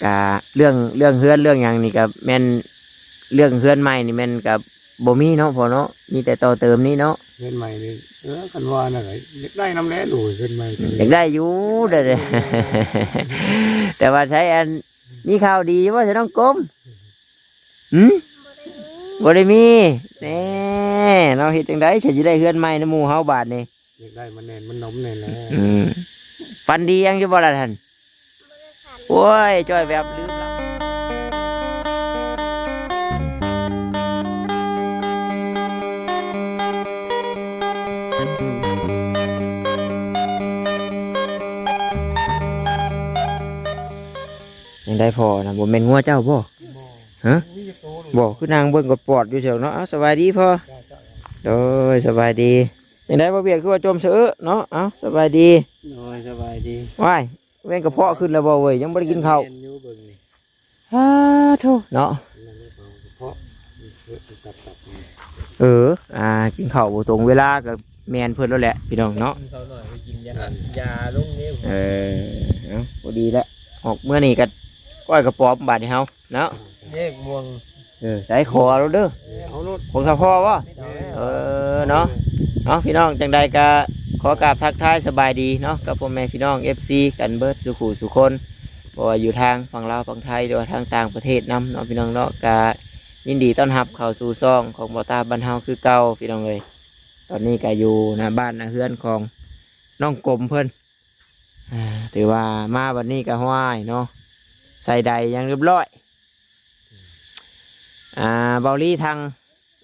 ກະເລື່ອງ ເລື່ອງເຮືອນເລື່ອງຫຍັງນີ້ກະແມ່ນ ເລື່ອງເຮືອນໃໝ່ນີ້ແມ່ນກະບໍ່ມີເນາະພໍ່ເນາະ ມີແຕ່ຕໍ່ເຕີມນີ້ເນາະ. ເຮືອນໃໝ່ນີ້ ເອີ ຄັນວ່ານັ້ນກະຢາກໄດ້ນຳແຫຼະລູກ ເຮືອນໃໝ່ ອືມ ກໍຢາກໄດ້ຢູ່ ແຕ່ ແຕ່ວ່າໃຊ້ອັນ ມີຂ່າວດີຢູ່ບໍ່ ໃຊ້ນ້ອງກົມ? ຫືມ? ບໍ່ໄດ້ມີ. ແນ່ ເນາະ ເຮັດຈັ່ງໃດ ໃຜຊິໄດ້ເຮືອນໃໝ່ນຳໝູ່ເຮົາບາດນີ້? ຢາກໄດ້ມາແໜ້ນມາໜົມແນ່ແຫຼະ. ອືມ ຝັນດີຫຍັງຢູ່ບໍ່ລະທ່ານ? ບໍ່ໄດ້ຝັນ. ໂອ້ຍ ຈ້ອຍແບບລືມລະ. ຍັງໄດ້ພໍນະ ບໍ່ແມ່ນງົວເຈົ້າບໍ່? ບໍ່. ຮະ? ບໍ່ ຄືນາງເບິ່ງກະປອດຢູ່ຊັ້ນເນາະ. ເອົາ ສະບາຍດີພໍ່. ໂດຍ ສະບາຍດີ. ຈັ່ງໃດບໍ່ວຽດ ຄືວ່າຈົ່ມສະເອາະເນາະ? ເອົາ ສະບາຍດີ. ໂດຍ ສະບາຍດີ. ວ້າຍ ແມ່ນກະເພາະຂຶ້ນແລ້ວບໍ່ເວີຍ? ຍັງບໍ່ໄດ້ກິນເຂົ້າ. ແມ່ນຢູ່ເບິ່ງນີ້ ສາທຸເນາະ. ແມ່ນກະເພາະ ເອີ ອ່າ ກິນເຂົ້າບໍ່ຕົງເວລາກະແມ່ນເພິ່ນແລ້ວແຫຼະ ພີ່ນ້ອງເນາະ. ກິນເຂົ້າໜ້ອຍໄປກິນຢາ ຢາລົງນີ້. ເອີ ເອົາ ພໍດີແຫຼະ ອອກເມື່ອນີ້ກະກ້ອຍກະປອມບາດນີ້ເຮົາເນາະ. ແຍກມ່ວງ. ເອີ ໃສ່ຂໍເອົາເດີ ເອົາໂລດ ຂອງສະພໍບໍ່? ເອີ ເນາະ. ເອົາ ພີ່ນ້ອງ ຈັ່ງໃດກະຂໍກາບທັກທາຍສະບາຍດີເນາະ ກັບພໍ່ແມ່ພີ່ນ້ອງ ເອັຟຊີ ກັນເບິດສູ່ຜູ້ສູ່ຄົນ ບໍ່ວ່າຢູ່ທາງຝັ່ງລາວຝັ່ງໄທ ຫຼືວ່າທາງຕ່າງປະເທດນຳເນາະ ພີ່ນ້ອງເນາະ. ກະຍິນດີຕ້ອນຮັບເຂົ້າສູ່ຊ່ອງຂອງບໍ່ຕາບ້ານເຮົາຄືເກົ່າ ພີ່ນ້ອງເອີຍ. ຕອນນີ້ກະຢູ່ໜ້າບ້ານໜ້າເຮືອນຂອງນ້ອງກົມເພິ່ນ. ອ່າ ຖືວ່າມາບັດນີ້ກະ ຫ້ວຍເນາະ ໃສ່ໃດຫຍັງຮຽບຮ້ອຍ. ອ່າ ເບົາລີຖັງ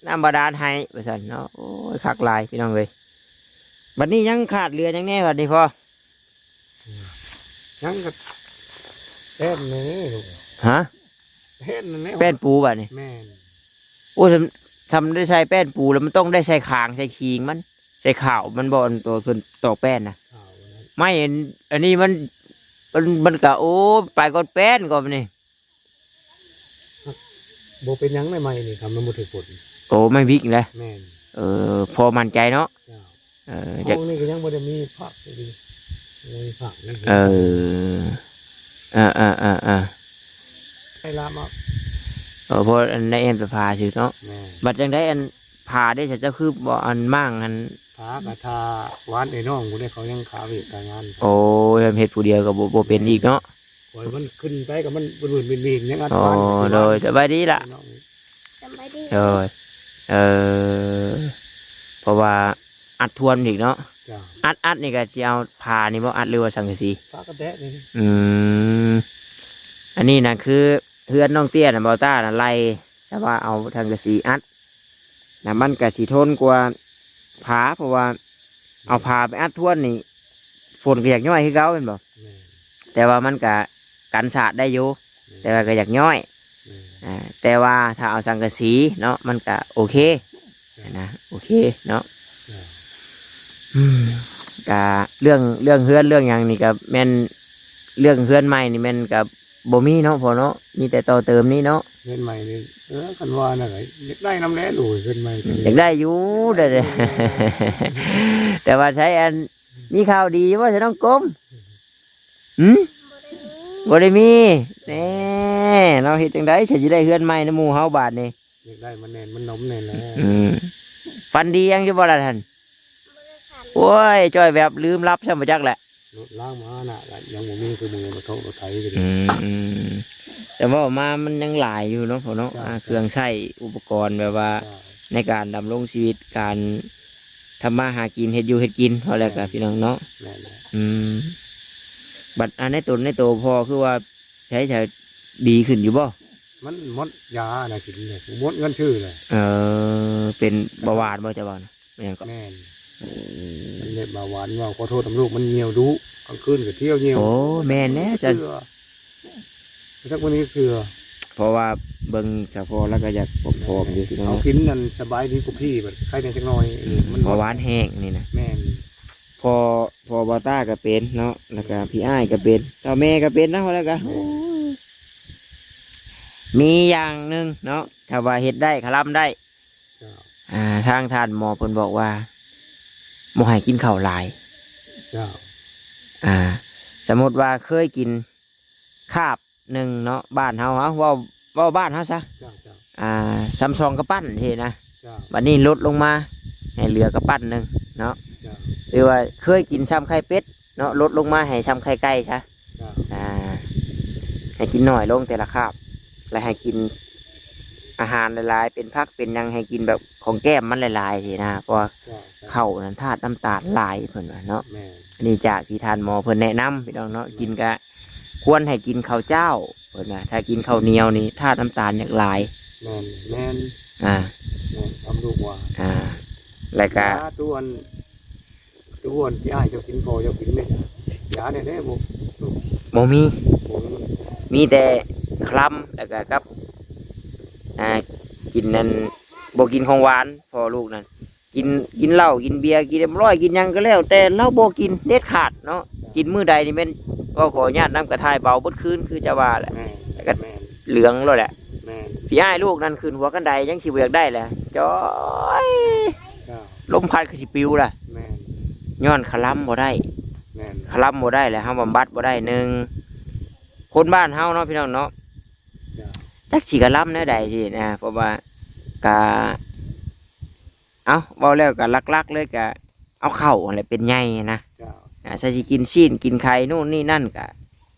ນ້ຳບາດານໃຫ້ວ່າຊັ້ນເນາະ. ໂອ້ຍ ຄັກຫຼາຍພີ່ນ້ອງເອີຍ. ບັດນີ້ຍັງຂາດເຫຼືອຫຍັງແດ່ບັດນີ້ພໍ່? ອືມ ຍັງກະແປ້ນນີ້ລູກ. ຮະ? ແປ້ນນັ້ນແຫຼະ ແປ້ນປູບັດນີ້. ແມ່ນ. ໂອ້ຍ ຊຳ ຊຳໄດ້ໃສ່ແປ້ນປູແລ້ວ ມັນຕ້ອງໄດ້ໃສ່ຄາງໃສ່ຄີງມັນ ໃສ່ຂາວມັນບໍ່ ອັນໂຕເພິ່ນຕອກແປ້ນນະ. ຂາວນັ້ນ ໄມ້ອັນ ອັນນີ້ມັນ ມັນ ມັນກະ ໂອ້ ໄປກ່ອນແປ້ນກ່ອນນີ້. ບໍ່ເປັນຫຍັງ ໄມ້ນີ້ ຄັນມັນບໍ່ຖືກຝົນ. ໂອ້ ໄມ້ວິກນະ. ແມ່ນ. ເອີ ພໍໝັ້ນໃຈເນາະ. ເຈົ້າ. ເອີ ຂອງນີ້ກະຍັງບໍ່ໄດ້ມີພາກດີ ບໍ່ມີພາກ. ເອີ ເອີ ເອີ ເອີ ເອີ ໄດ້ລາມາ. ເອີ ເພາະອັນໃນແອນໄປຜ່າຊື່ເນາະ. ແມ່ນ. ບັດຈັ່ງໃດອັນຜ່າເດ້ ເຈົ້າຄືບໍ່ອັນມ້າງຫັ້ນ? ຜ່າກະຖ້າວານໄອ້ນ້ອງຜູ້ໃດ ເຂົາຍັງຄາວຽກຄາງານ. ໂອ້ຍ ເຮັດຜູ້ດຽວກະບໍ່ ບໍ່ເປັນອີກເນາະ. ໂອ້ຍ ມັນຂຶ້ນໄປກະມັນວືນໆ ຍັງອັດ. ອໍ ໂດຍ ສະບາຍດີລະ. ສະບາຍດີ. ໂດຍ ເອີ ເພາະວ່າອັດທວນອີກເນາະ. ເຈົ້າ. ອັດ ອັດນີ້ກະຊິເອົາຜ້ານີ້ບໍ່ ອັດ ຫຼືວ່າສັງກະສີ? ຝາກະແຕະນີ້. ອືມ ອັນນີ້ນະຄືເຮືອນນ້ອງເຕ້ຍນະ ບໍ່ຕ້ານະ ໄລ່ ແຕ່ວ່າເອົາສັງກະສີອັດ ແລ້ວມັນກະຊິທົນກວ່າຜ້າ ເພາະວ່າເອົາຜ້າໄປອັດທວນນີ້ ຝົນກະຢາກຍ້ອຍຄືເກົ່າແມ່ນບໍ່? ແມ່ນ. ແຕ່ວ່າມັນກະກັນສາດໄດ້ຢູ່. ແມ່ນ. ແຕ່ວ່າກະຢາກຍ້ອຍ. ແມ່ນ. ອ່າ ແຕ່ວ່າຖ້າເອົາສັງກະສີເນາະ ມັນກະໂອເຄ ແມ່ນ. ນະ ໂອເຄເນາະ. ແມ່ນ. ອືມ ກະເລື່ອງ ເລື່ອງເຮືອນເລື່ອງຫຍັງນີ້ກະແມ່ນ ເລື່ອງເຮືອນໃໝ່ນີ້ແມ່ນກະ ບໍ່ມີເນາະພໍ່ເນາະ ມີແຕ່ຕໍ່ເຕີມນີ້ເນາະ. ເຮືອນໃໝ່ນີ້ ເອີ ຄັນວ່ານັ້ນກະຢາກໄດ້ນຳແຫຼະລູກ ເຮືອນໃໝ່. ອືມ ຢາກໄດ້ຢູ່ ແຕ່ ແຕ່ວ່າໃຊ້ອັນ ມີຂ່າວດີຢູ່ບໍ່ ໃຊ້ນ້ອງກົມ? ຫືມ? ບໍ່ໄດ້ມີ. ບໍ່ໄດ້ມີ. ແນ່ ເນາະ ເຮັດຈັ່ງໃດ ໃຜຊິໄດ້ເຮືອນໃໝ່ນຳໝູ່ເຮົາບາດນີ້? ຢາກໄດ້ມາແໜ້ນມາໜົມແນ່ແຫຼະ. ອືມ ຝັນດີຫຍັງຢູ່ບໍ່ລະທ່ານ? ບໍ່ໄດ້ຝັນ. ໂອ້ຍ ຈ້ອຍແບບລືມຫຼັບຊ້ຳບໍ່ຈັກແຫຼະ. ລົດລາງມານະ ກະຍັງບໍ່ມີ ຄືມື້ລົດຖົງລົດໄຖຢູ່. ອືມ ແຕ່ເວົ້າມາມັນຍັງຫຼາຍຢູ່ເນາະພໍ່ເນາະ. ເຈົ້າ. ອ່າ ເຄື່ອງໃຊ້ອຸປະກອນແບບວ່າ ເຈົ້າ ໃນການດຳລົງຊີວິດ ການທຳມາຫາກິນ ເຮັດຢູ່ເຮັດກິນ ເວົ້າແລ້ວກະ ແມ່ນ ພີ່ນ້ອງເນາະ. ແມ່ນແຫຼະ. ອືມ ບັດ ອ່າ ໃນຕົນໃນໂຕພໍ່ຄືວ່າ ໃຊ້ ໃຊ້ດີຂຶ້ນຢູ່ບໍ່? ມັນໝົດຢານະກິນເລີຍ ໝົດເງິນຊື້ເລີຍ. ເອີ ເປັນເບົາຫວານບໍ່ ເຈົ້າເວົ້ານະ? ແມ່ນກໍ ແມ່ນ. ໂອ້ ມັນເປັນເບົາຫວານ ເວົ້າຂໍໂທດນຳລູກ ມັນຍ່ຽວດຸ ກາງຄືນກະທ່ຽວຍ່ຽວ. ໂອ້ ແມ່ນແລ້ວຊັ້ນ ຈັກມື້ນີ້ເທື່ອ ເພາະວ່າເບິ່ງສະເພາະແລ້ວກະຢາກຜອມໆຢູ່ ພີ່ນ້ອງ. ເອົາກິນນັ້ນສະບາຍດີກວ່າພີ້ ບັດໄຄແດ່ຈັກໜ້ອຍ. ອືມ ມັນ ເບົາຫວານແຮງນີ້ນະ. ແມ່ນ. ພໍ່ ພໍ່ບ່າວຕ້າກະເປັນເນາະ ແລ້ວກະ ແມ່ນ ພີ່ອ້າຍກະເປັນ ເຖົ້າແມ່ກະເປັນນະ ແລ້ວກະ ແມ່ນ ໂອ້ຍ ມີຢ່າງໜຶ່ງເນາະ ຖ້າວ່າເຮັດໄດ້ ຄະລຳໄດ້ ເຈົ້າ ອ່າ ທາງທ່ານໝໍເພິ່ນບອກວ່າ ບໍ່ໃຫ້ກິນເຂົ້າຫຼາຍ. ເຈົ້າ. ອ່າ ສົມມຸດວ່າເຄີຍກິນຄາບ ໜຶ່ງເນາະ ບ້ານເຮົາ ເຮົາເວົ້າ ເວົ້າບ້ານເຮົາຊະ ເຈົ້າ ເຈົ້າ ອ່າ ສ່ຳສອງກະປັ້ນຊີ້ນະ ເຈົ້າ ບັດນີ້ລົດລົງມາໃຫ້ເຫຼືອກະປັ້ນໜຶ່ງເນາະ ເຈົ້າ ຫຼືວ່າເຄີຍກິນສ່ຳໄຂ່ເປັດເນາະ ລົດລົງມາໃຫ້ສ່ຳໄຂ່ໄກ່ຊະ ເຈົ້າ ອ່າ ໃຫ້ກິນໜ້ອຍລົງແຕ່ລະຄາບ ແລະໃຫ້ກິນອາຫານຫຼາຍໆ ເປັນຜັກເປັນຫຍັງ ໃຫ້ກິນແບບຂອງແກ້ມມັນຫຼາຍໆຊີ້ນະ ເພາະວ່າ ເຈົ້າ ເຈົ້າ ເຂົ້ານັ້ນທາດນ້ຳຕານຫຼາຍເພິ່ນວ່າເນາະ ແມ່ນ ອັນນີ້ຈາກທີ່ທ່ານໝໍເພິ່ນແນະນຳ ພີ່ນ້ອງເນາະ ແມ່ນ ກິນກະ ຄວນໃຫ້ກິນເຂົ້າຈ້າວ ເພິ່ນວ່າ ຖ້າກິນເຂົ້າໜຽວນີ້ທາດນ້ຳຕານຢາກຫຼາຍ ແມ່ນ ແມ່ນ ອ່າ ແມ່ນ ຄຳລູກວ່າ ອ່າ ແລ້ວກະ ຍາຕົວອັນ ຕົວອັນທີ່ອ້າຍເຈົ້າກິນ ພໍ່ເຈົ້າກິນນີ້ ຢາແດ່ໆ ບໍ່ ບໍ່ມີ ບໍ່ມີ ມີແຕ່ຄະລຳ ແລ້ວກະກັບ ອ່າ ກິນນັ້ນ ບໍ່ກິນຂອງຫວານ ພໍ່ລູກນັ້ນ ກິນ ກິນເຫຼົ້າ ກິນເບຍ ກິນເອັມຮ້ອຍ ກິນຫຍັງກໍແລ້ວແຕ່ ລາວບໍ່ກິນເດັດຂາດເນາະ ກິນມື້ໃດນີ້ແມ່ນ ເວົ້າຂໍອະນຸຍາດ ນ້ຳກະຖ່າຍເບົາເບິດຄືນ ຄືຈະວ່າແຫຼະ ແມ່ນ ແລ້ວກໍ ແມ່ນ ເຫຼືອງໂລດແຫຼະ ແມ່ນ ພີ່ອ້າຍລູກນັ້ນຂຶ້ນຫົວຄັນໄດ ຍັງຊິບໍ່ຢາກໄດ້ແຫຼະ ຈ້ອຍ ເຈົ້າ ລົມພັດຄືຊິປິວລະ ແມ່ນ ຍ້ອນຄະລຳບໍ່ໄດ້ ແມ່ນ ຄະລຳບໍ່ໄດ້ ແລ້ວເຮົາບຳບັດບໍ່ໄດ້ ໜຶ່ງ ຄົນບ້ານເຮົາເນາະ ພີ່ນ້ອງເນາະ ເຈົ້າ ຈັກຊິກະລຳແນວໃດຊີ້ນະ ເພາະວ່າກະ ເອົ້າ ເວົ້າແລ້ວກະຫຼັກໆເລີຍກະເອົາເຂົ້າຫັ້ນແຫຼະເປັນໃຫຍ່ນະ ເຈົ້າ ອ່າ ຖ້າຊິກິນຊີ້ນກິນໄຂ່ໂນ່ນນີ້ນັ້ນກະ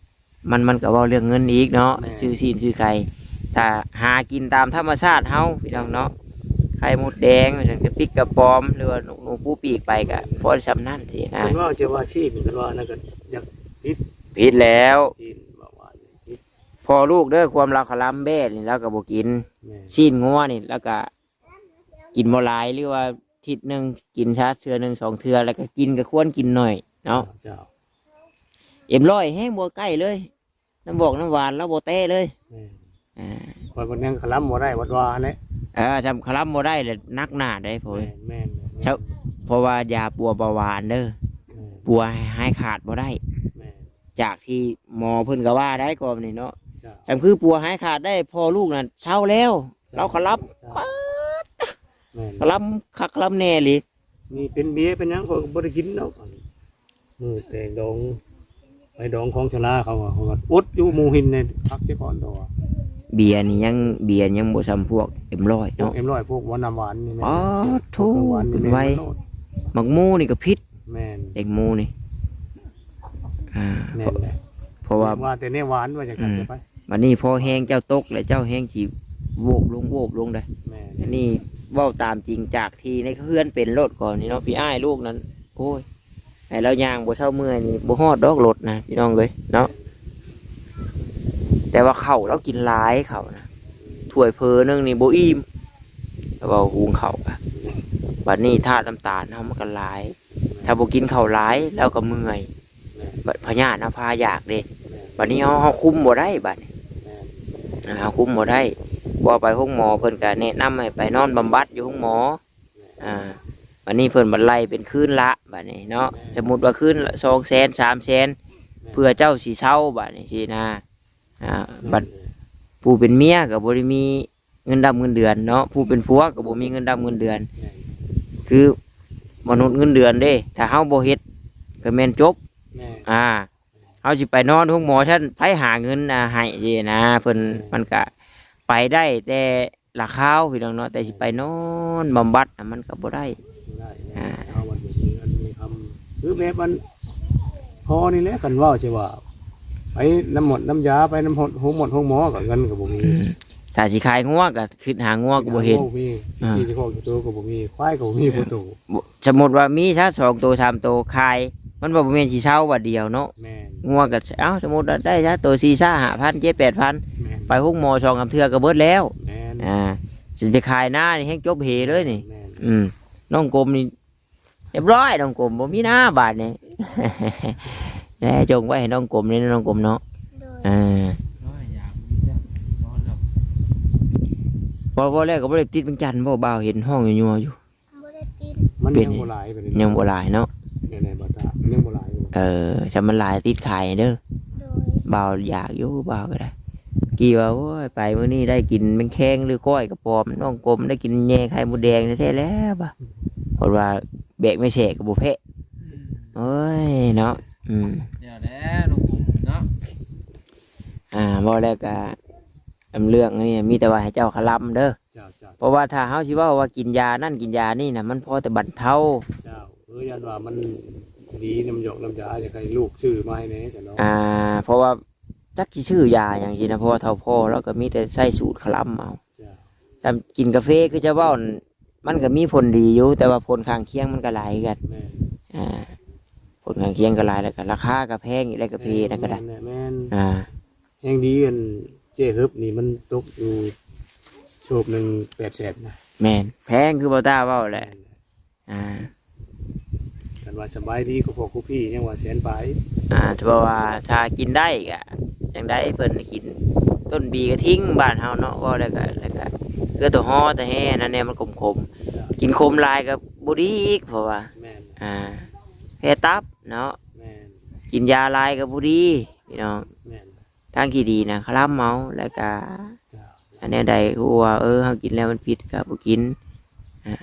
ມັນ ມັນກະເວົ້າເລື່ອງເງິນອີກເນາະ ແມ່ນ ຊື້ຊີ້ນຊື້ໄຂ່ ຖ້າຫາກິນຕາມທຳມະຊາດເຮົາ ພີ່ນ້ອງເນາະ ໄຂ່ມົດແດງ ວ່າຊັ້ນ ກະປິກກະປອມ ຫຼືວ່າໜູ ໜູປູປີກໄປກະພໍສ່ຳນັ້ນຊີ້ນະ ເພິ່ນເວົ້າຈະວ່າຊີ້ນ ເພິ່ນວ່ານັ້ນກະຢາກຜິດ ຜິດແລ້ວ ຊີ້ນ ເວົ້າວ່າຜິດ ພໍ່ລູກເດີ ຄວາມລາວຄະລຳແບ້ນີ້ລາວກະບໍ່ກິນ ແມ່ນ ຊີ້ນງົວນີ້ລາວກະ ກິນບໍ່ຫຼາຍ ຫຼືວ່າທິດໜຶ່ງກິນຊະເທື່ອໜຶ່ງສອງເທື່ອ ແລ້ວກໍກິນກໍຄວນກິນໜ້ອຍເນາະ ເຈົ້າ ເອັມຮ້ອຍແຮງບໍ່ໃກ້ເລີຍ ນ້ຳບອກນ້ຳຫວານລາວບໍ່ແຕະເລີຍ ແມ່ນ ອ່າ ຂ້ອຍບໍ່ຍັງຄະລຳບໍ່ໄດ້ ວັດວ່າແຫຼະ ເອີ ຈຳຄະລຳບໍ່ໄດ້ແຫຼະ ໜັກໜ້າເດ້ໂພຍ ແມ່ນໆ ເພາະວ່າຢາປົວເບົາຫວານເດີ ແມ່ນ ປົວໃຫ້ຫາຍຂາດບໍ່ໄດ້ ແມ່ນ ຈາກທີ່ໝໍເພິ່ນກໍວ່າໄດ້ກ່ອນນີ້ເນາະ ເຈົ້າ ຈຳຄືປົວຫາຍຂາດໄດ້ ພໍ່ລູກນັ້ນເຊົາແລ້ວ ເຈົ້າ ລາວຄະລຳ ເຈົ້າ ປາດ ແມ່ນ ຄະລຳຄັກຄະລຳແນ່ອີ່ຫຼີ ນີ້ເປັນເບຍເປັນຫຍັງ ຂ້ອຍກໍບໍ່ໄດ້ກິນດອກ ມື້ແຕ່ງດອງ ໄປດອງຂອງຊະລາເຂົາ ເຂົາກໍອົດຢູ່ ໝູ່ຫີນນີ້ ພັກເສຍກ່ອນດອກ ເບຍນີ້ຍັງ ເບຍຍັງບໍ່ສ່ຳພວກເອັມຮ້ອຍ ພວກເນາະ ເອັມຮ້ອຍ ພວກວ່ານ້ຳຫວານນີ້ແມ່ນ ປາດໂທ້ ພວກນ້ຳຫວານນີ້ ຂຶ້ນໄວ ແມ່ນໝົດໂລດ ໝາກໂມນີ້ກໍຜິດ ແມ່ນ ແຕງໂມນີ້ ອ່າ ແມ່ນແຫຼະ ເພາະ ເພາະວ່າ ວ່າແຕ່ແນວຫວານວ່າຈັ່ງຊັ້ນ ອືມ ໄປ ບັດນີ້ພໍແຮງເຈົ້າຕົກແລ້ວ ເຈົ້າແຮງຊິໂວບລົງ ໂວບລົງໄດ໋ ແມ່ນ ອັນນີ້ເວົ້າຕາມຈິງຈາກທີ່ໃນເຮືອນເປັນໂລດກ່ອນນີ້ເນາະ ພີ່ອ້າຍລູກນັ້ນ ໂອ້ຍ ໃຫ້ລາວຍ່າງບໍ່ເຊົາເມື່ອຍນີ້ ບໍ່ຮອດດອກລົດນະ ພີ່ນ້ອງເອີຍເນາະ ແຕ່ວ່າເຂົ້າລາວກິນຫຼາຍ ເຂົ້ານະ ຖ້ວຍເພີໜຶ່ງນີ້ບໍ່ອີ່ມ ລາວເວົ້າ ຫຸງເຂົ້າ ບັດນີ້ທາດນ້ຳຕານເຮົາມັນກໍຫຼາຍ ຖ້າບໍ່ກິນເຂົ້າຫຼາຍລາວກໍເມື່ອຍ ແມ່ນ ບັດພະຍາດນຳພາຢາກເດ້ ແມ່ນ ບັດນີ້ເຮົາ ເຮົາຄຸມບໍ່ໄດ້ບັດນີ້ ແມ່ນ ອ່າ ເຮົາຄຸມບໍ່ໄດ້ ບໍ່ໄປໂຮງໝໍ ເພິ່ນກໍແນະນຳໃຫ້ໄປນອນບຳບັດຢູ່ໂຮງໝໍ ແມ່ນ ອ່າ ບັດນີ້ເພິ່ນບັດໄລ່ເປັນຄືນລະ ບັດນີ້ເນາະ ແມ່ນ ສົມມຸດວ່າຄືນລະສອງແສນ ສາມແສນ ແມ່ນ ເພື່ອເຈົ້າຊິເຊົາ ບັດນີ້ຊີ້ນະ ອ່າ ແມ່ນ ບັດ ເອີ ຜູ້ເປັນເມຍກໍບໍ່ໄດ້ມີ ເງິນດຳເງິນເດືອນເນາະ ຜູ້ເປັນຜົວກໍບໍ່ມີເງິນດຳເງິນເດືອນ ແມ່ນ ຄືມະນຸດເງິນເດືອນເດ້ ຖ້າເຮົາບໍ່ເຮັດກໍແມ່ນຈົບ ແມ່ນ ອ່າ ເຮົາຊິໄປນອນໂຮງໝໍຊັ້ນ ໃຜຫາເງິນ ອ່າ ໃຫ້ຊີ້ນະ ເພິ່ນ ແມ່ນ ມັນກະໄປໄດ້ແຕ່ລະຄາວ ພີ່ນ້ອງເນາະ ແຕ່ຊິໄປນອນບຳບັດນະ ມັນກໍບໍ່ໄດ້ ບໍ່ໄດ້ ອ່າ ເຮົາມັນບໍ່ມີເງິນມີຄຳ ຄືແບບມັນພໍນີ້ແຫຼະ ຄັນເວົ້າຊິວ່າ ໄປນຳໝົດນຳຢາ ໄປນຳໂຮງໝົດໂຮງໝໍ ກໍເງິນກໍບໍ່ມີ ອືມ ຖ້າຊິຂາຍງົວກໍຄິດຫາງົວກໍບໍ່ເຫັນ ມີ ອ່າ ທີ່ຄອກຢູ່ໂຕກໍບໍ່ມີ ຄວາຍກໍບໍ່ມີ ເອີ ຜູ້ໂຕ ບໍ່ ສົມມຸດວ່າມີຊະສອງໂຕສາມໂຕຂາຍ ມັນບໍ່ແມ່ນຊິເຊົາບາດດຽວເນາະ ແມ່ນ ງົວກໍ ເອົ້າ ສົມມຸດວ່າໄດ້ຊະໂຕສີ່ ຫ້າ ຫ້າພັນ ເຈັດ ແປດພັນ ແມ່ນ ໄປໂຮງໝໍສອງສາມເທື່ອກໍເບິດແລ້ວ ແມ່ນ ອ່າ ຊິໄປຂາຍນານີ້ແຮງຈົບເຫເລີຍນີ້ ແມ່ນ ອືມ ນ້ອງກົມນີ້ ຮຽບຮ້ອຍ ນ້ອງກົມ ບໍ່ມີນາບາດນີ້ ແນ່ ຈົ່ງໄວ້ໃຫ້ນ້ອງກົມນີ້ນະ ນ້ອງກົມເນາະ ໂດຍ ເອີ ເວົ້າ ເວົ້າແລ້ວກໍບໍ່ໄດ້ຕິດວຽງຈັນບໍ່ ບ່າວເຫັນຮ້ອງຍົວໆຢູ່ ບໍ່ໄດ້ຕິດ ມັນຍັງບໍ່ຫຼາຍປານໃດ ຍັງບໍ່ຫຼາຍເນາະ ແນວໃດບໍ່ຕາ ມັນຍັງບໍ່ຫຼາຍ ເອີ ຖ້າມັນຫຼາຍຕິດຂາຍເດີ ໂດຍ ບ່າວຢາກຢູ່ ບ່າວກໍໄດ້ ກີ້ວ່າ ໂອ້ຍ ໄປມື້ນີ້ໄດ້ກິນແມງແຄງ ຫຼື ກ້ອຍກະປອມ ນ້ອງກົມໄດ້ກິນແຍ່ໄຂ່ມົດແດງແທ້ໆແລ້ວ ວ່າ ເພິ່ນວ່າ ແບກໄມ້ແຊກກໍບໍ່ແພ້ ອືມ ໂອ້ຍເນາະ ອືມ ແລ້ວແຫຼະນ້ອງກົມເນາະ ອ່າ ເວົ້າແລ້ວກໍ ອຳ ເລື່ອງນີ້ມີແຕ່ວ່າໃຫ້ເຈົ້າຄະລຳເດີ. ເຈົ້າ ເຈົ້າ ເພາະວ່າຖ້າເຮົາຊິເວົ້າວ່າກິນຢານັ້ນກິນຢານີ້ນະ ມັນພໍແຕ່ບັນເທົາ. ເຈົ້າ ເອີ ຢ້ານວ່າມັນດີນ້ຳຢອກນ້ຳຢາ ຢາກໃຫ້ລູກຊື້ມາໃຫ້ແດ່ຊັ້ນເນາະ. ອ່າ ເພາະວ່າຈັກຊິຊື້ຢາຫຍັງຊີ້ນະ ເພາະວ່າເຖົ້າພໍ່ລາວກໍມີແຕ່ໃຊ້ສູດຄະລຳເອົາ. ເຈົ້າ ສ່ຳກິນກາເຟຄືເຈົ້າເວົ້ານັ້ນ ມັນກໍມີຜົນດີຢູ່ ແຕ່ວ່າຜົນຂ້າງຄຽງມັນກໍຫຼາຍຄືກັນ. ແມ່ນ ອ່າ ຜົນຂ້າງຄຽງກໍຫຼາຍ ແລ້ວກໍລາຄາກໍແພງອີກ ແລ້ວກາເຟນັ້ນກໍໄດ້. ແມ່ນ ແມ່ນ ອ່າ ແຮງດີອັນເຈ້ຮຶບນີ້ມັນຕົກຢູ່ໂສບໜຶ່ງແປດແສນນະ. ແມ່ນ ແພງຄືບ່າວຕ້າເວົ້າແຫຼະ. ແມ່ນ ອ່າ ຄັນວ່າສະບາຍດີກໍພໍກວ່າພີ່ຍັງວ່າແສນປາຍ. ອ່າ ເພາະວ່າຖ້າກິນໄດ້ກະຈັ່ງໃດເພິ່ນກິນ ຕົ້ນບີກະທິງບ້ານເຮົາເນາະ ເວົ້າແລ້ວກະ ແລ້ວກະເຄືອໂຕຫໍ່ຕະແຮນັ້ນແນ່ ມັນຂົມໆ. ເຈົ້າ ກິນຂົມຫຼາຍກະບໍ່ດີອີກ ເພາະວ່າ ແມ່ນ ອ່າ ແພ້ຕັບເນາະ. ແມ່ນ ກິນຢາຫຼາຍກະບໍ່ດີພີ່ນ້ອງ. ແມ່ນ ທາງທີ່ດີນະຄະລຳເອົາ ແລ້ວກະ ເຈົ້າ ອັນແນວໃດຮູ້ວ່າ ເອີ ເຮົາກິນແລ້ວມັນຜິດກະບໍ່ກິນ. ອ່າ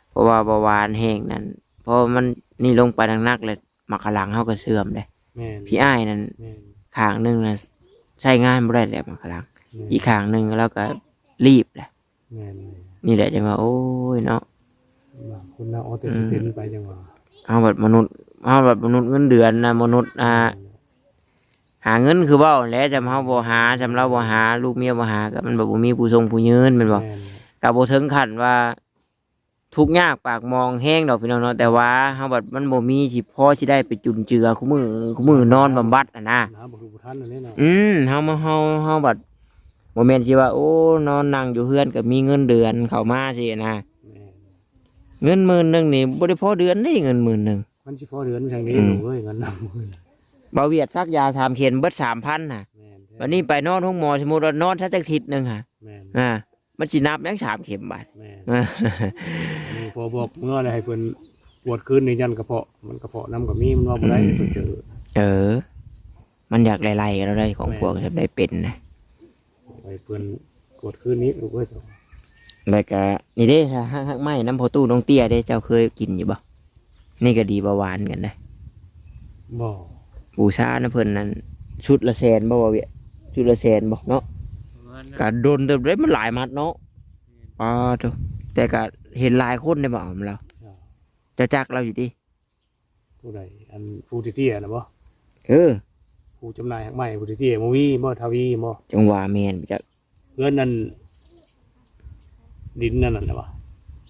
ເພາະວ່າເບົາຫວານແຮງນັ້ນ ເພາະມັນນີ້ລົງໄປໜັກໆ ແລ້ວໝາກຂະຫຼັງເຮົາກໍເສື່ອມເດ້. ແມ່ນ ພີ່ອ້າຍນັ້ນ ແມ່ນ ຂ້າງໜຶ່ງນະໃຊ້ງານບໍ່ໄດ້ແລ້ວໝາກຂະຫຼັງ. ແມ່ນ ອີກຂ້າງໜຶ່ງລາວກໍລີບແຫຼະ. ແມ່ນ ນີ້ແຫຼະຈັ່ງວ່າ ໂອ້ຍເນາະ ບາງຄົນນະ ເອົາແຕ່ ອືມ ຊິເປັນໄປຈັ່ງວ່າ ເຮົາບັດມະນຸດ ເຮົາບັດມະນຸດເງິນເດືອນນະ ມະນຸດ ອ່າ ແມ່ນ ຫາເງິນຄືເວົ້າແຫຼະ ຈຳເຮົາບໍ່ຫາ ຈຳລາວບໍ່ຫາ ລູກເມຍບໍ່ຫາ ກໍມັນບໍ່ ບໍ່ມີຜູ້ສົ່ງຜູ້ຍືນແມ່ນບໍ່? ແມ່ນ ກໍບໍ່ເຖິງຂັ້ນວ່າທຸກຍາກປາກໝອງແຮງດອກພີ່ນ້ອງເນາະ ແຕ່ວ່າເຮົາບັດມັນບໍ່ມີຊິພໍຊິໄດ້ໄປຈຸນເຈືອຄູ່ມື້ ຄູ່ມື້ນອນບຳບັດຫັ້ນນະ. ຫາບໍ່ຖືກບໍ່ທັນອັນນີ້ເນາະ. ອືມ ເຮົາມາ ເຮົາ ເຮົາບັດບໍ່ແມ່ນຊິວ່າ ໂອ້ ນອນນັ່ງຢູ່ເຮືອນກໍມີເງິນເດືອນເຂົ້າມາຊີ້ນະ. ແມ່ນ ເງິນໝື່ນໜຶ່ງນີ້ບໍ່ໄດ້ພໍເດືອນເດ້ ເງິນໝື່ນໜຶ່ງ ມັນຊິພໍເດືອນຈັ່ງໃດ ອືມ ລູກເອີຍ ເງິນນຳໝື່ນ. ບ່າວຫວຽດສັກຢາສາມເຂັມເບິດສາມພັນນະ. ແມ່ນແທ້ ບັດນີ້ໄປນອນໂຮງໝໍ ສົມມຸດວ່ານອນສັກຈັກທິດໜຶ່ງຫະ ແມ່ນ ອ່າ ມັນຊິນັບຫຍັງສາມເຂັມບາດ. ແມ່ນ ອັນນີ້ພໍບອກເມື່ອແລ້ວໃຫ້ເພິ່ນກວດຄືນນີ້ ຢ້ານກະເພາະ ມັນກະເພາະນຳກໍມີ ມັນເວົ້າບໍ່ໄດ້ ອືມ ເພິ່ນເຈີ ເອີ ມັນຢາກໄລ່ໆກັນເອົາໄດ໋ຂອງ ແມ່ນ ພວກແບບໃດເປັນນະ. ໃຫ້ເພິ່ນກວດຄືນນີ້ລູກເອີຍ. ແລ້ວກະນີ້ເດ້ ຮາກ ຮາກໄມ້ນຳພໍ່ຕູ້ນ້ອງເຕ້ຍເດ້ ເຈົ້າເຄີຍກິນຢູ່ບໍ່? ນີ້ກໍດີເບົາຫວານກັນເດ້. ບໍ່ ບູຊານຳເພິ່ນນັ້ນຊຸດລະແສນບໍ່ ວ່າວຽ ຊຸດລະແສນບໍ່ເນາະ? ປະມານນັ້ນ ກະດົນເຕີບເດ້ ມັນຫຼາຍມັດເນາະ. ແມ່ນ ປາໂທ້ ແຕ່ກະເຫັນຫຼາຍຄົນໄດ້ບໍ່ເອົານຳລາວ. ເຈົ້າ ເຈົ້າຈັກລາວຢູ່ຕິ? ຜູ້ໃດ? ອັນຜູ້ເຕ້ຍໆນະບໍ່? ເອີ ຜູ້ຈຳໜ່າຍຮາກໄມ້ຜູ້ເຕ້ຍໆ ມະວີບໍ່? ທະວີບໍ່? ຈັ່ງວ່າແມ່ນຈັກ ເຮືອນນັ້ນ ດິນນັ້ນນະບໍ່?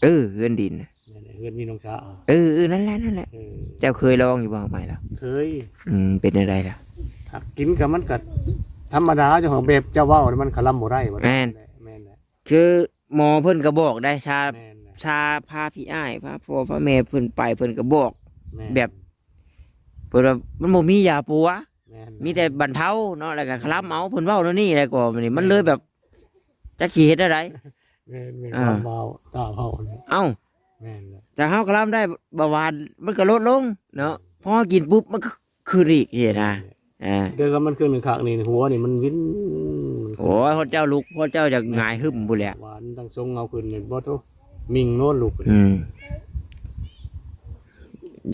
ເອີ ເຮືອນດິນນະ ແມ່ນ ເຮືອນມີນ້ອງສາ. ເອີໆ ນັ້ນແຫຼະ ນັ້ນແຫຼະ. ເອີ ເຈົ້າເຄີຍລອງຢູ່ບໍ່ຮາກໄມ້ລາວ? ເຄີຍ. ອືມ ເປັນແນວໃດລະ? ຫາກກິນກໍມັນກໍທຳມະດາ ເຈົ້າຂອງແບບເຈົ້າເວົ້າມັນຄະລຳບໍ່ໄດ້. ແມ່ນ ແມ່ນແຫຼະ ຄືໝໍເພິ່ນກໍບອກໄດ້ ຊາ ແມ່ນແຫຼະ ຊາພາພີ່ອ້າຍ ພາພໍ່ພາແມ່ເພິ່ນໄປ ເພິ່ນກໍບອກ ແມ່ນ ແບບ ເພິ່ນວ່າມັນບໍ່ມີຢາປົວ ແມ່ນ ມີແຕ່ບັນເທົາເນາະ ແລ້ວກໍຄະລຳເອົາ ເພິ່ນເວົ້າແນວນີ້ ແລ້ວກໍມັນ ແມ່ນ ມັນເລີຍແບບ ຈັກຊິເຮັດແນວໃດ. ແມ່ນໆ ອ່າ ຄະລຳເອົາ ຕາເວົ້ານີ້ ເອົ້າ ແມ່ນແຫຼະ ຖ້າເຮົາຄະລຳໄດ້ເບົາຫວານມັນກໍລົດລົງເນາະ ແມ່ນ ພໍເຮົາກິນປຸບມັນກໍ ຄືນອີກຊີ້ນະ. ແມ່ນແຫຼະ ອ່າ ແຕ່ກໍມັນຄືນຄັກນີ້ ຫົວນີ້ມັນວິນ ມັນ ໂອ້ຍ ຮອດເຈົ້າລຸກ ຮອດເຈົ້າຢາກຫງາຍຫຶ້ມພຸ້ນແຫຼະ. ຫວານທັງຊົງເອົາຂຶ້ນນີ້ບໍ່ໂທ້ ມິ່ງໂນດລຸກ. ອືມ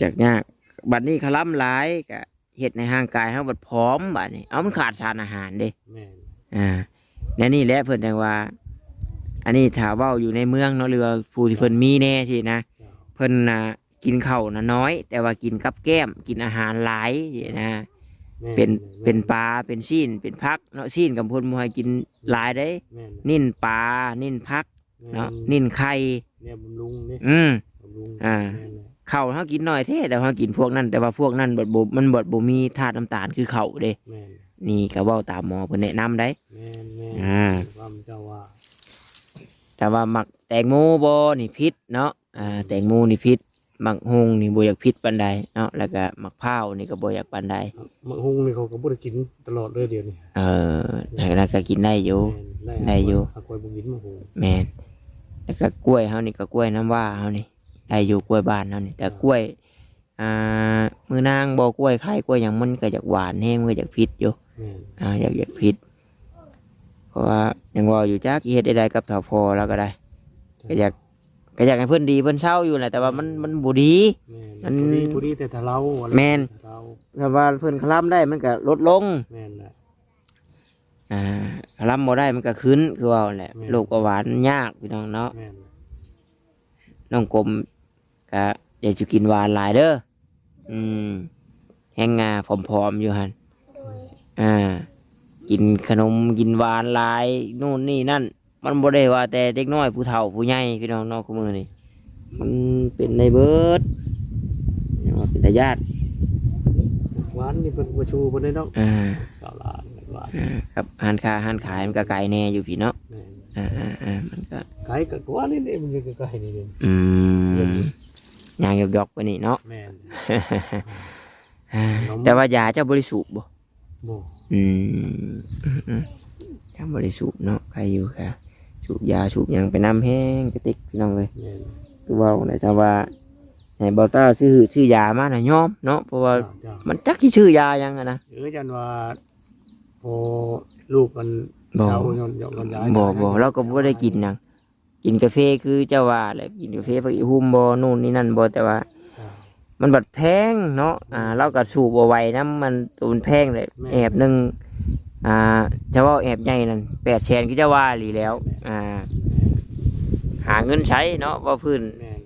ຢາກຍາກ ບັດນີ້ຄະລຳຫຼາຍກະເຮັດໃຫ້ຮ່າງກາຍເຮົາບັດຜອມບາດນີ້ ເອົ້າ ມັນຂາດສານອາຫານເດ້. ແມ່ນ ອ່າ ແນວນີ້ແຫຼະເພິ່ນຈັ່ງວ່າ ອັນນີ້ຖ້າເວົ້າຢູ່ໃນເມືອງເນາະ ຫຼືວ່າຜູ້ທີ່ເພິ່ນມີແດ່ຊີ້ນະ ເຈົ້າ ເພິ່ນນະ ກິນເຂົ້ານະນ້ອຍ ແຕ່ວ່າກິນກັບແກ້ມ ກິນອາຫານຫຼາຍຊີ້ນະ. ແມ່ນ ເປັນ ແມ່ນ ເປັນປາ ເປັນຊີ້ນ ເປັນຜັກເນາະ ຊີ້ນກໍເພິ່ນບໍ່ໃຫ້ກິນຫຼາຍເດ້. ແມ່ນ ນິ້ນປາ ນິ້ນຜັກ ແມ່ນ ເນາະ ນິ້ນໄຂ່ ແນວບຳລຸງເດ້. ອືມ ບຳລຸງ ອ່າ ແມ່ນແຫຼະ ເຂົ້າເຮົາກິນໜ້ອຍແທ້ ແຕ່ເຮົາກິນພວກນັ້ນ ແຕ່ວ່າພວກນັ້ນບັດບໍ່ ມັນບັດບໍ່ມີທາດນ້ຳຕານຄືເຂົ້າເດ້. ແມ່ນ ນີ້ກໍເວົ້າຕາມໝໍເພິ່ນແນະນຳໄດ໋. ແມ່ນໆ ອ່າ ຄວາມເຈົ້າວ່າ ແຕ່ວ່າໝາກແຕງໂມບໍ່ນີ້ຜິດເນາະ. ອ່າ ແຕງໂມນີ້ຜິດ ໝາກຫຸ່ງນີ້ບໍ່ຢາກຜິດປານໃດເນາະ ແລ້ວກະໝາກພ້າວນີ້ກໍບໍ່ຢາກປານໃດ. ໝາກຫຸ່ງນີ້ເຂົາກໍບໍ່ໄດ້ກິນຕະຫຼອດເລີຍດຽວນີ້. ເອີ ແຕ່ກໍກິນໄດ້ຢູ່ ແມ່ນ ໄດ້ຢູ່ ຂ້ອຍ ຂ້ອຍບໍ່ກິນໝາກຫຸ່ງ. ແມ່ນ ແລ້ວກໍກ້ວຍເຮົານີ້ ກໍກ້ວຍນ້ຳຫວ້າເຮົານີ້ ໄດ້ຢູ່ ກ້ວຍບ້ານເຮົານີ້ ແຕ່ກ້ວຍ ອ່າ ມືນາງບໍ່ ກ້ວຍໄຂ່ ກ້ວຍຫຍັງ ມັນກໍຢາກຫວານແຮງ ມັນກໍຢາກຜິດຢູ່. ແມ່ນ ອ່າ ຢາກ ຢາກຜິດ ເພາະວ່າຍັງເວົ້າຢູ່ ຈັກຊິເຮັດແນວໃດກັບເຖົ້າພໍ່ລາວກໍໄດ້ ກໍຢາກ ກໍຢາກໃຫ້ເພິ່ນດີເພິ່ນເຊົາຢູ່ແຫຼະ ແຕ່ວ່າມັນ ມັນບໍ່ດີ. ແມ່ນ ມັນບໍ່ດີ ບໍ່ດີແຕ່ຖ້າລາວ ແມ່ນ ຖ້າລາວ ຖ້າວ່າເພິ່ນຄະລຳໄດ້ ມັນກໍລົດລົງ. ແມ່ນແຫຼະ ອ່າ ລຳບໍ່ໄດ້ມັນກໍຂຶ້ນ ຄືເວົ້າແຫຼະ ແມ່ນ ໂລກເບົາຫວານມັນຍາກພີ່ນ້ອງເນາະ. ແມ່ນ ນ້ອງກົມກໍຢ່າຊິກິນຫວານຫຼາຍເດີ. ອືມ ແຮງ ອ່າ ຜອມໆຢູ່ຫັ້ນ ໂດຍ ອ່າ ກິນຂະໜົມກິນຫວານຫຼາຍ ໂນ່ນນີ້ນັ້ນ ມັນບໍ່ໄດ້ວ່າແຕ່ເດັກນ້ອຍ ຜູ້ເຖົ້າຜູ້ໃຫຍ່ພີ່ນ້ອງເນາະ ຄູ່ມື້ນີ້ມັນເປັນໄດ້ເບິດ ຍັງວ່າເປັນຕາຢ້ານ. ຫວານນີ້ເພິ່ນບໍ່ຊູເພິ່ນໄດ້ເນາະ ອ່າ ເຂົ້າຫຼານຫວານ ອ່າ ກັບຮ້ານຄ້າຮ້ານຂາຍມັນກໍໄກແດ່ຢູ່ພີ້ເນາະ. ແມ່ນ ອ່າໆໆ ມັນກໍໄກ ກໍວ່ານີ້ເດ້ ມັນຢູ່ໃກ້ໆນີ້ເດ້. ອືມ ຍ່າງຢອກໆໄປນີ້ເນາະ. ແມ່ນ ອ່າ ຂະໜົມ ແຕ່ວ່າຢາເຈົ້າບໍ່ໄດ້ສູບບໍ່? ບໍ່ ອືມ ອືມໆ ຍັງບໍ່ໄດ້ສູບເນາະ ໃຄຢູ່ ກະສູບຢາສູບຫຍັງໄປນຳແຮງກະຕິກພີ່ນ້ອງເອີຍ. ແມ່ນ ຄືເວົ້ານະ ຖ້າວ່າໃຫ້ບ່າວຕ້າຊື້ ຊື້ຢາມານະຍອມເນາະ ເພາະວ່າ ເຈົ້າໆ ມັນຈັກຊິຊື້ຢາຫຍັງຫັ້ນນະ. ເອີ ຢ້ານວ່າພໍລູກມັນ ບໍ່ ເຊົາຍ້ອນ ຍ້ອນຢາ ບໍ່ ບໍ່ ລາວກໍບໍ່ໄດ້ກິນຫຍັງ ກິນກາເຟຄືເຈົ້າວ່າແຫຼະ ກິນກາເຟຜັກອີ່ຫຸ່ມບໍ່ ໂນ່ນນີ້ນັ້ນບໍ່ ແຕ່ວ່າ ອ່າ ມັນບັດແພງເນາະ. ອ່າ ລາວກໍສູ້ບໍ່ໄຫວນຳ ມັນໂຕມັນແພງເລີຍ. ແມ່ນ ແອບໜຶ່ງ ອ່າ ຈະເວົ້າແອບໃຫຍ່ນັ້ນແປດແສນ ຄືເຈົ້າວ່າອີ່ຫຼີແລ້ວ. ແມ່ນ ອ່າ ຫາເງິນໃຊ້ເນາະ ເວົ້າພື້ນ. ແມ່ນ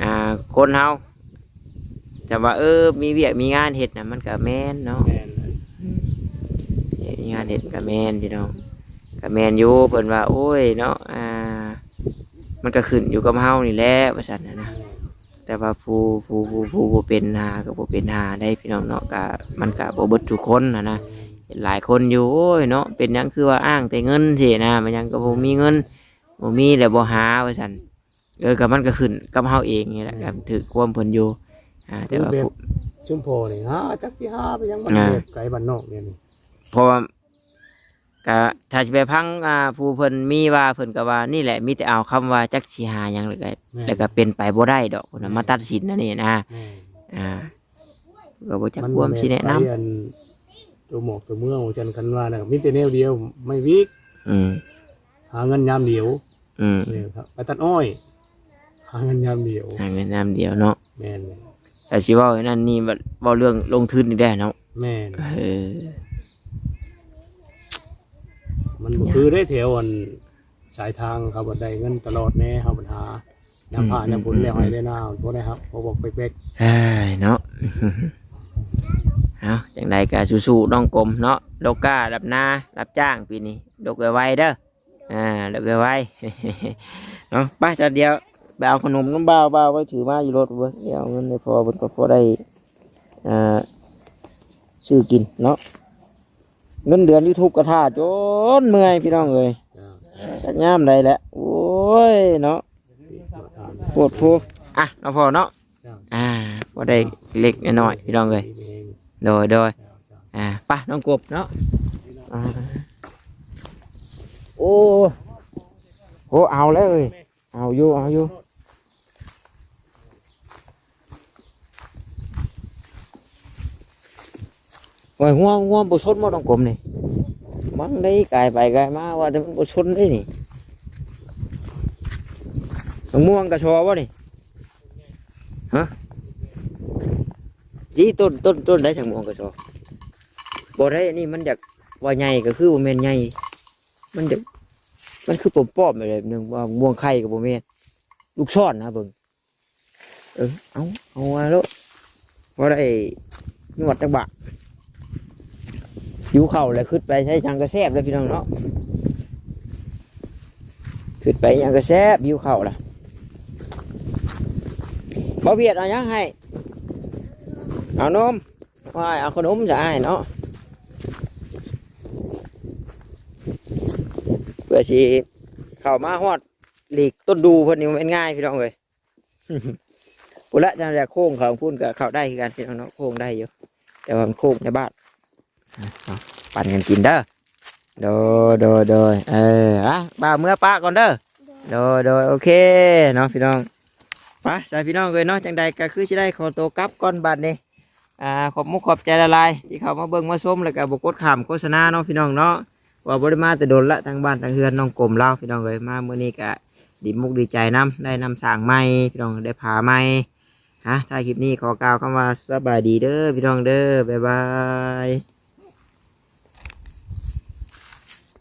ອ່າ ຄົນເຮົາ ຈະວ່າ ເອີ ມີວຽກມີງານເຮັດນະ ມັນກະແມ່ນເນາະ. ແມ່ນ ອືມ ວຽກມີງານເຮັດກະແມ່ນພີ່ນ້ອງ ກະແມ່ນຢູ່. ເພິ່ນວ່າ ໂອ້ຍເນາະ ອ່າ ມັນກະຂຶ້ນຢູ່ກັບເຮົານີ້ແຫຼະ ວ່າຊັ້ນນະ. ແມ່ນ ແຕ່ວ່າຜູ້ ຜູ້ ຜູ້ ຜູ້ບໍ່ເປັນຫາກໍບໍ່ເປັນຫາໄດ໋ພີ່ນ້ອງເນາະ ກະມັນກະບໍ່ເບິດທຸກຄົນຫັ້ນນະ. ເຫັນຫຼາຍຄົນຢູ່ ໂອ້ຍເນາະ ເປັນຫຍັງຄືວ່າອ້າງແຕ່ເງິນຊີ້ນະ ມັນຫຍັງກໍບໍ່ມີເງິນ ບໍ່ມີແລ້ວບໍ່ຫາ ວ່າຊັ້ນ. ເອີ ກໍມັນກໍຂຶ້ນກັບເຮົາເອງນີ້ແຫຼະ ແມ່ນ ກໍຖືກຄວາມເພິ່ນຢູ່. ອ່າ ແຕ່ວ່າ ຄືແບບ ຜູ້ ຊຸມພໍ່ນີ້ຫາຈັກຊິຫາໄປຫຍັງ ມັນ ອ່າ ແບບໄກບ້ານນອກແນວນີ້ ເພາະວ່າກໍຖ້າຊິໄປຟັງ ອ່າ ຜູ້ເພິ່ນມີວ່າ ເພິ່ນກໍວ່ານີ້ແຫຼະ ມີແຕ່ເອົາຄຳວ່າຈັກຊິຫາຫຍັງ ແລ້ວກໍ ແມ່ນ ແລ້ວກໍເປັນໄປບໍ່ໄດ້ດອກ ເພິ່ນວ່າ ແມ່ນ ມາຕັດສິນອັນນີ້ນະ. ແມ່ນ ອ່າ ກໍບໍ່ຈັກຄວາມຊິແນະນຳ ອັນ ຕົວໝອກຕົວເມືອງວ່າຊັ້ນ ຄັນວ່ານະ ມີແຕ່ແນວດຽວ ໄມ້ວິກ ອືມ ຫາເງິນຍາມດຽວ ອືມ ເອີ ໄປຕັດອ້ອຍ ຫາເງິນຍາມດຽວ ຫາເງິນຍາມດຽວເນາະ. ແມ່ນ ແຕ່ຊິເວົ້າອັນນັ້ນນີ້ ເວົ້າເລື່ອງລົງທຶນອີກແລ້ວເນາະ. ແມ່ນ ເອີ ມັນບໍ່ຄືເດ້ ແຖວອັນ ສາຍທາງເຂົາບັດໄດ້ເງິນຕະຫຼອດແດ່ ເຮົາບັດຫາຍາມຟ້າຍາມຝົນແລ້ວ ໃຫ້ໄດ້ນາ ບໍ່ໄດ້ຮັບ ບໍ່ບອກແປກໆ ເອີຍເນາະ. ເອົາ ຈັ່ງໃດກໍສູ້ໆ ນ້ອງກົມເນາະ ດົກກ້າດັບນາ ຮັບຈ້າງປີນີ້ ດົກໄວໆເດີ ອ່າ ດົກໄວໆ ເນາະ. ໄປຊະ ດຽວໄປເອົາຂະໜົມນຳບ່າວ ບ່າວໄວ້ຖືມາຢູ່ລົດເບິ່ງ ດຽວເອົາເງິນໃຫ້ພໍ່ເພິ່ນກໍພໍໄດ້ ອ່າ ຊື້ກິນເນາະ. ເງິນເດືອນຢູທູບກໍຖ້າຈົນເມື່ອຍພີ່ນ້ອງເອີຍ ເຈົ້າ ຈັກຍາມໃດແຫຼະ ໂອ້ຍເນາະ ໂພດໂພ. ອ່ະ ເນາະພໍ່ເນາະ ເຈົ້າ ອ່າ ພໍໄດ້ເລັກນ້ອຍພີ່ນ້ອງເອີຍ ດີເອງ ໂດຍ ໂດຍ ເຈົ້າ ເຈົ້າ ອ່າ ໄປນ້ອງກົບເນາະ ອ່າ ໂອ້ ໂຫ ເອົາແລ້ວເອີຍ. ເອົາຢູ່ ເອົາຢູ່ ໂອ້ຍ ງົວ ງົວບໍ່ຊົນບໍ່ ນ້ອງກົມນີ້ ມັນໄດ້ກາຍໄປກາຍມາ ວ່າແຕ່ມັນບໍ່ຊົນເດ້ນີ້ ໝາກມ່ວງກະຊໍບໍ່ນີ້ ຮະ ນີ້ຕົ້ນ ຕົ້ນ ຕົ້ນໃດ ໝາກມ່ວງກະຊໍ ບໍ່ໄດ້ ອັນນີ້ມັນຢາກວ່າໃຫຍ່ກໍຄືບໍ່ແມ່ນໃຫຍ່ ມັນຈະ ມັນຄືປ້ອມໆ ແບບໜຶ່ງ ວ່າມ່ວງໄຂ່ກໍບໍ່ແມ່ນ ລູກຊ້ອນນະເບິ່ງ ເອີ ເອົາ ເອົາມາໂລດ ບໍ່ໄດ້ຍວດຈັກບາດ ຫິວເຂົ້າແລ້ວ ຄຶດໄປໃສຫຍັງກໍແຊບເດີພີ່ນ້ອງເນາະ ຄຶດໄປຫຍັງກໍແຊບ ຫິວເຂົ້າລະ ບໍ່ວຽດເອົາຫຍັງໃຫ້ ເອົານົມ ອ້າຍ ເອົາຂະໜົມຊະອ້າຍເນາະ ເພື່ອຊິເຂົ້າມາຮອດຫຼີກຕົ້ນດູ່ເພິ່ນນີ້ ບໍ່ແມ່ນງ່າຍພີ່ນ້ອງເອີຍ ພຸ້ນລະ ຈັ່ງໃດໂຄ້ງເຂົ້າພຸ້ນກໍເຂົ້າໄດ້ຄືກັນພີ່ນ້ອງເນາະ ໂຄ້ງໄດ້ຢູ່ ແຕ່ວ່າມັນໂຄ້ງໃນບ້ານ ເອົາ ປັນກັນກິນເດີ ໂດຍ ໂດຍ ໂດຍ ເອີ ອ່ະ ບ່າວເມືອປະກ່ອນເດີ ໂດຍ ໂດຍ ໂອເຄເນາະພີ່ນ້ອງ ໄປຊະພີ່ນ້ອງເອີຍເນາະ ຈັ່ງໃດກໍຄືຊິໄດ້ຂໍໂຕກັບກ່ອນບາດນີ້ ອ່າ ຂອບມຸກຂອບໃຈຫຼາຍໆ ທີ່ເຂົ້າມາເບິ່ງມາຊົມ ແລ້ວກໍບໍ່ກົດຂ້າມໂຄສະນາເນາະພີ່ນ້ອງເນາະ ເພາະວ່າບໍ່ໄດ້ມາແຕ່ດົນລະ ທາງບ້ານທາງເຮືອນນ້ອງກົມລາວ ພີ່ນ້ອງເອີຍ ມາມື້ນີ້ກໍດີມຸກດີໃຈນຳ ໄດ້ນ້ຳສ້າງໃໝ່ ພີ່ນ້ອງ ໄດ້ຜ້າໃໝ່ ຮະ ທ້າຍຄລິບນີ້ຂໍກ່າວຄຳວ່າສະບາຍດີເດີ ພີ່ນ້ອງເດີ ບາຍບາຍ.